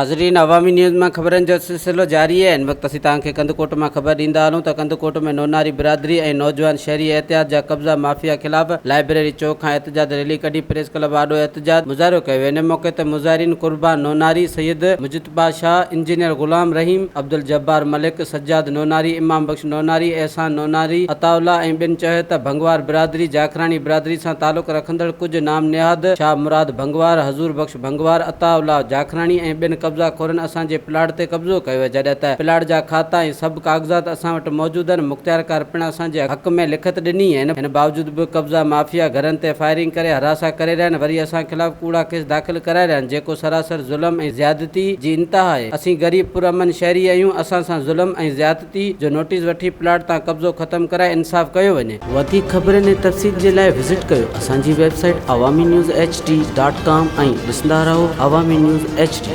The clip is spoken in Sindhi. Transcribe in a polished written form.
ناظرين عوامي نيوز مان خبرن جو سلسلو جاري آهي هن وقت اسين توهان کي ڪنڌڪوٽ مان خبر ڏيندا هلون ته ڪنڌڪوٽ ۾ نوناري برادري ۽ نوجوان شهري احتياط جا قبضا مافيا خلاف لائبريري چوڪ کان احتجاج ريلي ڪڍي پريس ڪلب آڏو احتجاج مظاهرو ڪيو ويو ان موقعي تي مظاهرين قربان نوناري، سيد مجتبيٰ شاهه، انجنيئر غلام رحيم، عبدالجبار ملڪ، سجاد نوناري، امام بخش نوناري، احسان نوناري، عطاء الله ۽ ٻين چيو ته ڀنگوار برادري جاکراڻي برادري سان تعلق رکندڙ ڪجهه نام نهاد شاهه مراد ڀنگوار، حضور بخش ڀنگوار، عطاء الله جاکراڻي ۽ ٻين قبضا خورن اسان جي پلاٽ تي قبضو ڪيو آهي، جڏهن ته پلاٽ جا کاتا ۽ سڀ ڪاغذات اسان وٽ موجود آهن، مختيارڪار پڻ اسان جي حق ۾ لکت ڏني آهي، ان باوجود به قبضا مافيا گهرن تي فائرنگ ڪري هراسان ڪري رهيا آهن، وري اسان خلاف ڪوڙا ڪيس داخل ڪرائي رهيا آهن، جيڪو سراسر ظلم ۽ زيادتي جي انتها آهي، اسين غريب پرامن شهري آهيون، اسان سان ظلم ۽ زيادتي جو نوٽيس وٺي پلاٽ تان قبضو ختم ڪرائي انصاف ڪيو وڃي. وڌيڪ خبرن ۽ تفصيل جي لاء وزٽ ڪيو اسان جي website Awami news H D dot com ۽ ڏسندا رهو عوامي نيوز ايڇ ڊي.